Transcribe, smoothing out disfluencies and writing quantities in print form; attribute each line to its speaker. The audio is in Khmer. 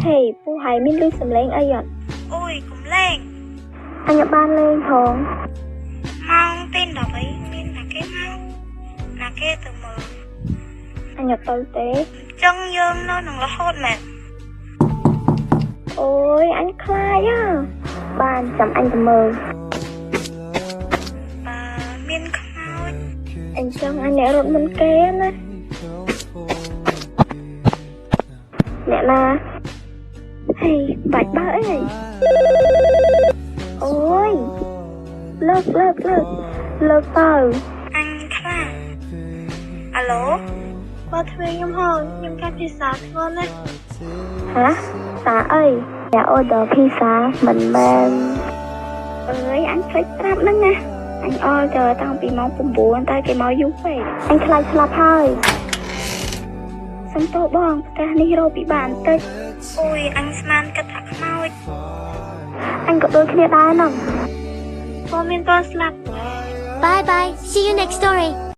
Speaker 1: ហេពូហៃមានលឺសំឡេងអីអត់
Speaker 2: អូយកុំលេង
Speaker 1: អញអត់បានលេងផង
Speaker 2: ម៉ោងទី10អីមានណាគេមកណាគេទៅមើល
Speaker 1: អញអត់ទៅទេ
Speaker 2: ចឹងយើងនៅនឹងរហូតមែន
Speaker 1: អូយអញខ្លាចហ៎បានចាំអញទៅមើល
Speaker 2: បើមានខ្មោច
Speaker 1: អញ្ចឹងអញអ្នករត់មុនគេណាអ្នកណាហេបាច់បើអីអូយលើកលើកលើកលើកទៅ
Speaker 2: អញខ្លាចអាឡូ
Speaker 3: បើទ្វារខ្ញុំហងខ្ញុំកាត់ភាសាធ្ងន់ណាស់
Speaker 1: ហ៎តាអីអ្នក order pizza មិនមែនអើយអញភ្លេចប្រាប់ហ្នឹងណាអញ order តាំងពីម៉ោង9តែគេមកយូរពេកអញខ្លាចស្លាប់ហើយសុំទោសបងផ្ទះនេះរកពិបាកបន្តិច
Speaker 2: អូយអញស្មានគិតថាខ្មោច
Speaker 1: អញក៏ដូចគ្នាដែរហ្នឹង
Speaker 3: បងមានតស្លាប់
Speaker 4: Bye bye. See you next story.